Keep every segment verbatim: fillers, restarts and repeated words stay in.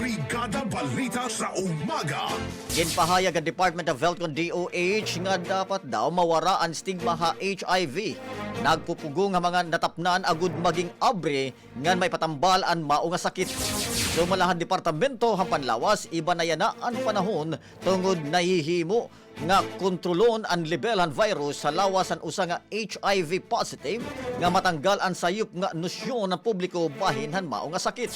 Brigada Balita sa Umaga. Ginpahayag han Department of Health kon D O H nga dapat daw mawara an stigma ha H I V. Nagpupugong ha mga natapnan agod maging abri ngan maipatambal an mao nga sakit. Sumala han Departamento han Panlawas, iba na yana an panahon tungod nahihimo nga kontrolon an lebel han virus ha lawas han usa nga H I V positive nga matanggal an sayop nga nosyon han publiko bahin han mao nga sakit.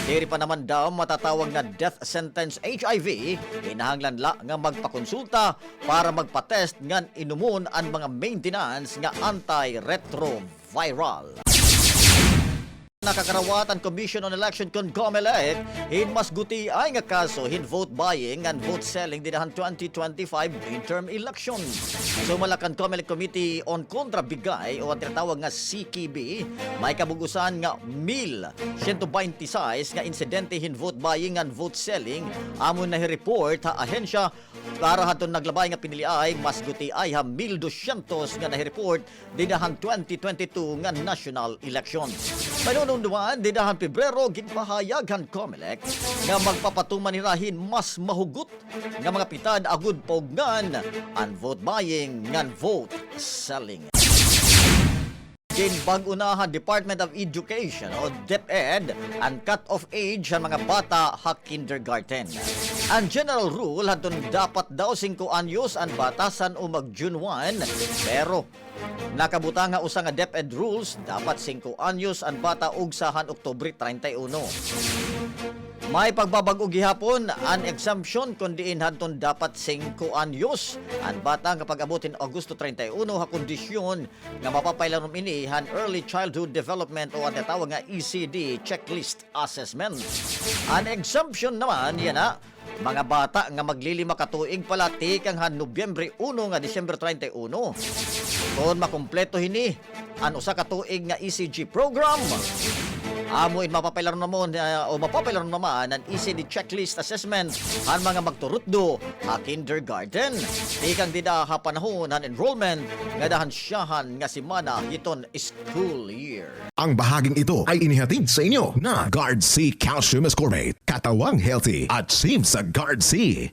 Diri pa naman daw matatawag nga death sentence H I V, kinahanglan la nga magpakonsulta para magpa-test ngan inumon an mga maintenance nga antiretroviral. Nakakarawat an Commission on Election kon COMELEC hin mas gutiay nga kaso hin vote buying ngan vote selling dida han twenty twenty-five midterm election. Sumala kan COMELEC Committee on Contrabigay o an tinatawag nga C K B, may kabug-osan nga mil siyento baynte sais nga insidente hin vote buying ngan vote selling amo nahi-report ha ahensya. Para hadton naglabay nga piniliay, mas gutiay ha mil dosyentos nga nahi-report dida han twenty twenty-two nga national election. Panununuan dida han Pebrero, ginpahayag han COMELEC nga magpapatuman hira hin mas mahugot nga mga pitad agod paugnan an vote buying ngan vote selling. Ginbag-o na han Department of Education o DepEd an cut-off age han mga bata ha kindergarten. An general rule hadton dapat daw singko anyos an bata san-o mag-June one, pero nakabutang ha usa nga DepEd rules, dapat singko anyos an bata ugsa han Oktubre treinta y uno. May pagbabag-o gihapon an exemption kon diin hadton dapat singko anyos an bata nga pag-abot hin Agosto treinta y uno ha kondisyon nga mapapailarom ini han Early Childhood Development o an tinatawag nga E C D checklist assessment. An exemption naman yana mga bata nga maglilima ka tuig pa la tikang han Nobyembre uno nga Disyembre treinta y uno. Kon makumpleto hini an usa ka tuig nga E C G program, amo in mapapailarom naman, ah, o mapapailarom naman an E C D checklist assessment han mga magturutdo ha kindergarten. Tikang dida ha panahon han enrollment ngada han syahan nga semana hiton school year. Ang bahaging ito ay inihatid sa inyo ng Guard C Calcium Ascorbate. Katawang healthy, achieve sa Guard C.